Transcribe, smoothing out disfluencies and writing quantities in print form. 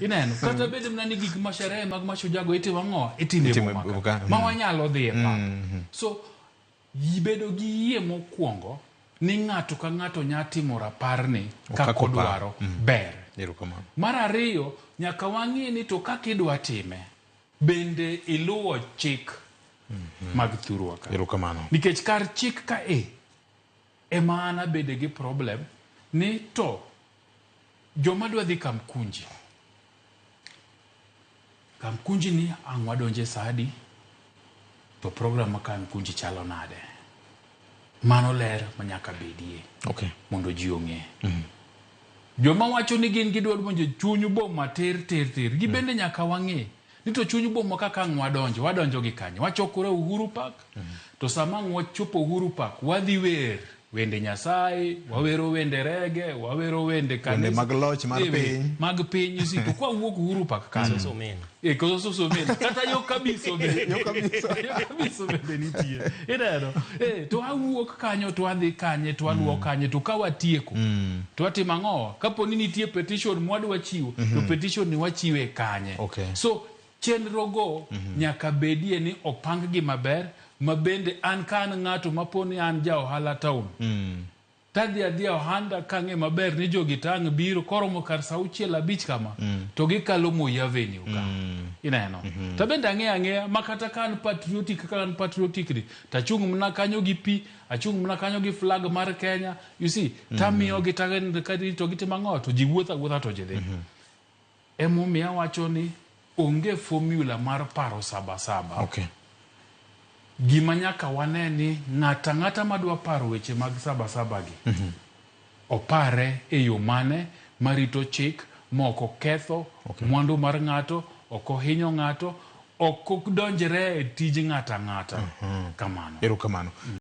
Ineno, kata bed mana ni gik ma sherehe mag Mashujaa itimo ang'o? Itimo e Itimo e boma boma ka. ka. Ma wanyalo dhi e pap. So, bedo gi yie mokwongo ni ng'ato ka ng'ato nya timo raparni kaka Kaka oparo. odwaro ber. Erokamano. Mar ariyo, nyaka wang'i ni to kaka idwa time, bende iluwo chik mag thurwa ka. Erokamano. Nikech kar chik ka e, ema an abede gi problem ni to joma dwa dhi Kamkunji, Kamkunji ni ang' wadonje sa adi, to program ma Kamkunji chalo nade? Mano ler ma nyaka bedie mondo ji ong'e. Joma wacho ni gin gidwa donjo e chuny boma tir tir tir, gibende nyaka wang'e ni to chuny boma kaka ang' wadonjo, wadonjo gi kanye? Wachokore Uhuru Park, to sama ang' wachopo Uhuru Park, wadhi wer wende Nyasaye, wawero wende rege, wawero wende kanisa. mag loch mar piny. Mag piny, you see, to kwawuok Uhuru Park kanyo. Soso omena. Koso soso omena. Kata yo kabiso bende. Yo kabiso. Yo kabiso bende nitie. Ineno? To awuok kanyo to adhi kanye, to aluwo kanye, to ka watieko, to watimo ang'o? Kapo ni nitie petition mwadwa chiwo, to petition ni wachiwe kanye? So, chenro go nyaka bedie ni opang gi maber, ma bende an ka an ng'ato mapo ni an ja ohala town, tadhi adhiya ohanda kang'e maber ni jogi tang' biro koromo kar sa auchiel abich kama, to gikalo Moi Avenue ka. Ineno? To bende ang'eyo ang'eya ma kata ka an patriotic kaka an patriotic ni, tachung' mana kanyo gi pi, achung' mana kanyo gi flag mar Kenya, you see, tamiyogi to gitimo ang'o? To ji wuotho awuotha to ji dhi. Emomiyo awacho ni onge formula mar paro saba saba. Gima nyaka wane ni ng'ato ang'ata madwa paro weche mag saba saba gi, opare e yo mane marito chik ma ok oketho mwandu mar ng'ato, ok ohinyo ng'ato, ok odonjre e tij ng'ato ang'ata. Kamano. Erokamano.